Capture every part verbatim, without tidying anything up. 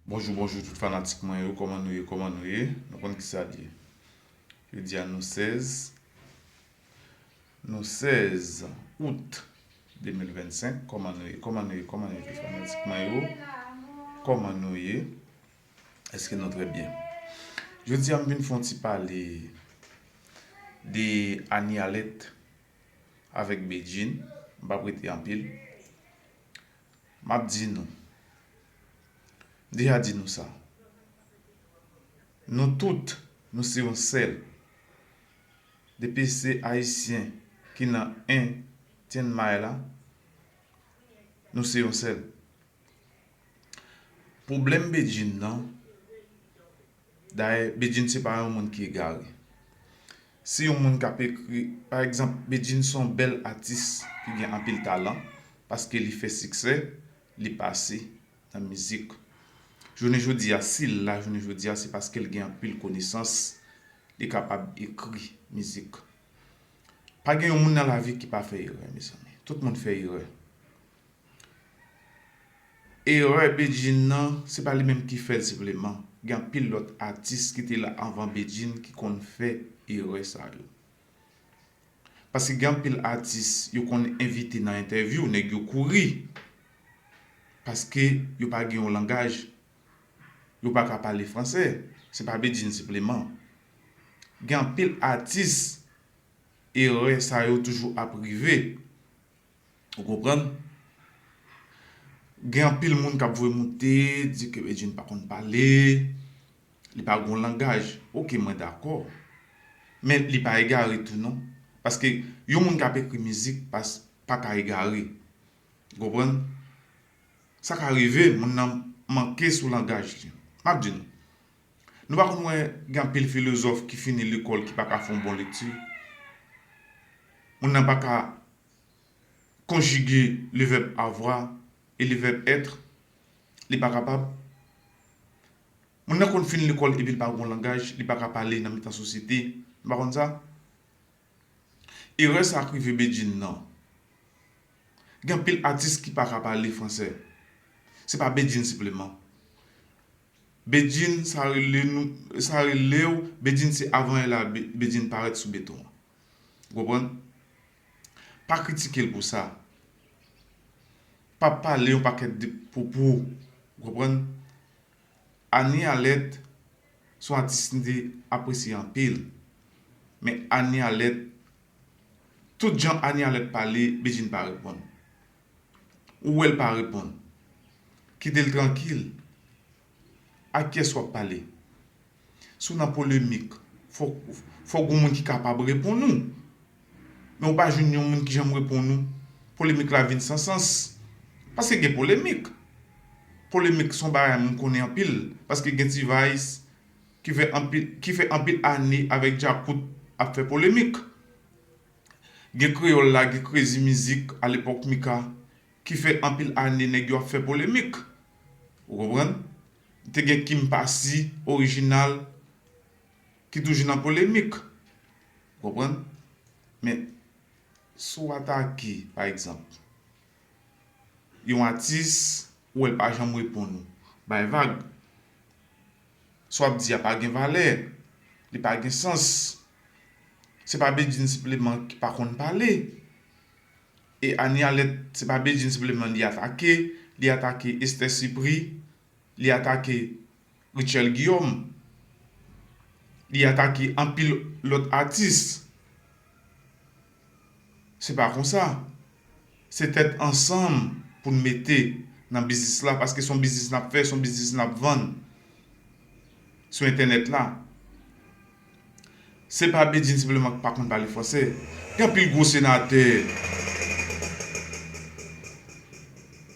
Bonjou, bonjou tout fanatik mwen yo, kòman nou ye, kòman nou ye? Nou konn kisa l ye. Jodi a nou sèz, nou sèz out de mil vennsenk, kòman nou ye, kòman nou ye, kòman nou ye tout fanatik mwen yo, kòman nou ye? Èske nou trè byen? Jodi a m vin fè yon ti pale de Anie Alerte avèk Bedjine, m p ap rete anpil. M ap di nou, m deja di nou sa. Nou tout, nou se yon sèl. Depi se Ayisyen ki nan en Tin May la, nou se yon sèl. Pwoblèm Bedjine nan, dayè, Bedjine se pa yon moun ki egare. Se yon moun k ap ekri, pa egzanp, Bedjine se yon bèl atis ki gen anpil talan, paske li fè siksè, li pase nan mizik. Jounen jodi a, si l la, jounen jodi a, se paske l gen anpil konesans, li kapab ekri mizik. Pa gen yon moun nan lavi ki pa fè erè, mezanmi. Tout moun fè erè. Erè Bedjine nan, se pa li menm ki fè l sipleman. Gen anpil lòt atis ki te la anvan Bedjine ki konn fè erè sa yo. Paske gen anpil atis yo konn envite nan entèvyou, nèg yo kouri. Paske yo pa gen yon langaj, yo pa ka pale fransè. Se pa Bedjine sipleman. Gen anpil atis, erè sa yo toujou ap rive. Ou konprann? Gen anpil moun k ap voye moute, di ke Bedjine pa konn pale, li pa gon langaj. Oke, mwen dakò. Men li pa egare tou non. Paske yon moun k ap ekri mizik pa, pa ka egare. Ou konprann? Sa ka rive, moun nan manke sou langaj li. M ap di nou. Nou pa konn wè gen anpil filozòf ki fini lekòl ki pa ka fè yon bon lekti? Moun nan pa ka konjige le vèb avoir e le vèb être. Li pa kapab. Moun nan konn fin lekòl epi l pa gon langaj, li pa ka pale nan mitan sosyete. Nou pa konn sa? Erè sa k rive Bedjine nan. Gen anpil atis ki pa ka pale fransè. Se pa Bedjine sipleman. Bedjine, sa rele nou, sa rele w, Bedjine se avan yè la, Be-, Bedjine parèt sou beton an. Ou konprann? Pa kritike l pou sa. Pa pale yon pakèt de pwopo. Ou konprann? Anie Alerte se yon atis m te apresye anpil. Men Anie Alerte, tout jan Anie Alerte pale, Bedjine pa reponn. Ou wè l pa reponn. Kite l trankil. Ak kiyès w ap pale? Si w nan polemik, fòk, fòk gon moun ki kapab reponn ou. Men ou pa jwenn yon moun ki janm reponn ou. Polemik la vin san sans. Paske gen polemik. Polemik se yon bagay moun konnen anpil. Paske gen T-Vice ki fè anpil, ki fè anpil ane avèk Djakout ap fè polemik. Gen Kreyòl la, gen Crazy Mizik alepòk Mika ki fè anpil ane nèg yo ap fè polemik. Ou konprann? Te gen Kim Passy, orijinal, ki toujou nan polemik. Ou konprann? Men, si w atake, pa egzanp, yon atis, ou wè l pa janm reponn ou, bay vag. Sa w ap di a pa gen valè, li pa gen sans. Se pa Bedjine sipleman ki pa konn pale. E Anie Alerte, se pa Bedjine sipleman li atake, li atake Esther Cypri, li atake Rutshelle Guillaume, li atake anpil lòt atis. Se pa konsa. Se tèt ansanm pou n mete nan biznis la, paske se yon biznis n ap fè, se yon biznis n ap vann sou entènèt la. Se pa Bedjine sipleman ki pa konn pale fransè. Gen anpil gwo senatè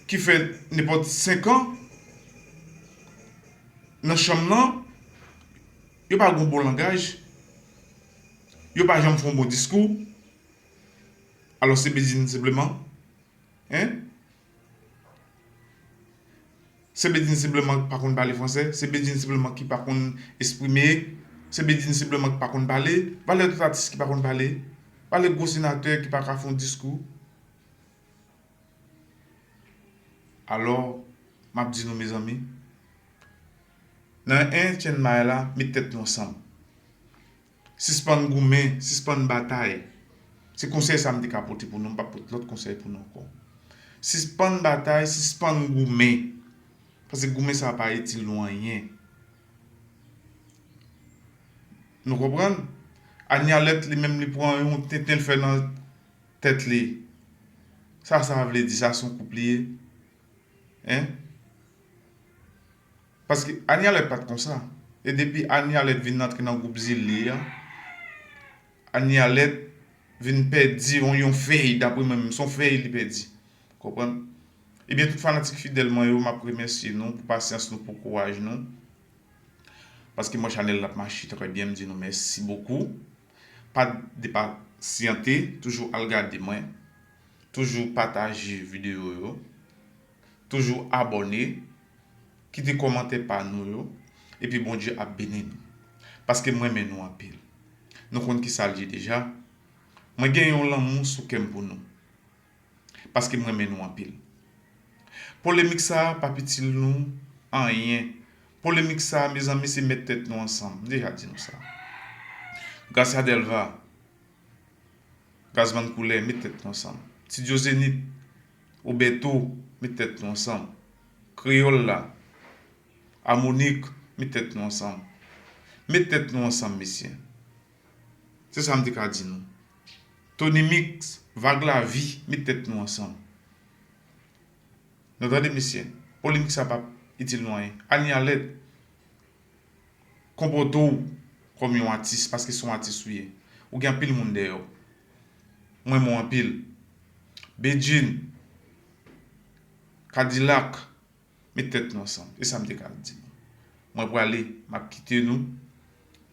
ki fè nenpòt senk an nan chanm nan, yo pa gon bon langaj, yo pa janm fè yon bon diskou. Alò, se Bedjine sipleman? Hein? Se Bedjine sipleman ki pa konn pale fransè? Se Bedjine sipleman ki pa konn esprime? Se Bedjine sipleman ki pa konn pale? Valè tout atis ki pa konn pale? Valè gwo senatè ki pa ka fè yon diskou? Alò, m ap di nou, mezanmi, Nan en Chiang Mai la, met tèt nou ansanm. Sispann goumen, sispann batay. Se konsèy sa m te ka pote pou nou, m p ap pot lòt konsèy pou nou ankò. Sispann batay, sispann goumen. Paske goumen sa pa itil nou anyen. Nou konprann? Anialèt li menm li pran yon tenten l fè nan tèt li. Sa sa vle di, sa se yon koup li ye? Hein? Paske Anialèt pa t konsa. E depi Anialèt vin antre nan gwoup Zili a, Anialèt vin pèdi yon, yon fèy, daprè mwen menm, se yon fèy li pèdi. Konprann? Ebyen, tout fanatik fidèl mwen yo, m ap remèsye nou pou pasyans nou, pou kouraj nou. Paske m wè chanèl la ap mache trè byen, m di nou mèsi bokou. Pa depasyante, toujou al gade mwen. Toujou pataje videyo yo. Toujou abòne. Kite kòmantè pa nou yo. Epi Bondye ap beni nou. Paske m renmen nou anpil. Nou konn ki sa l ye deja. Mwen gen yon lanmou sou kè m pou nou. Paske m renmen nou anpil. Polemik sa a p ap itil nou anyen. Polemik sa a, mezanmi, se met tèt nou ansanm. M deja di nou sa. Gracia Delva, Gazman Koulè, met tèt nou ansanm. Ti Dyo Zenith, Obeto, met tèt nou ansanm. Kreyòl la, Amonik, met tèt nou ansanm. Met tèt nou ansanm, mesye. Se sa m te ka di nou. Tony Mix, Vag Lavi, met tèt nou ansanm. Nou tande, mesye? Polemik sa p ap itil nou anyen. Anialèt, konpòte w kòm yon atis, paske se yon atis ou ye. Ou gen anpil moun dèyè w. Mwen, mwen anpil. Bedjine, Kadilak, met tèt nou ansanm. E sa m te ka di nou. Mwen prale, m ap kite nou.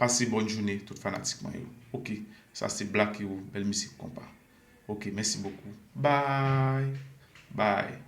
Pase bòn jounen, tout fanatik mwen yo. Oke, sa se Black Hero, bèl mizik konpa. Oke, mèsi bokou. Bye. Bye.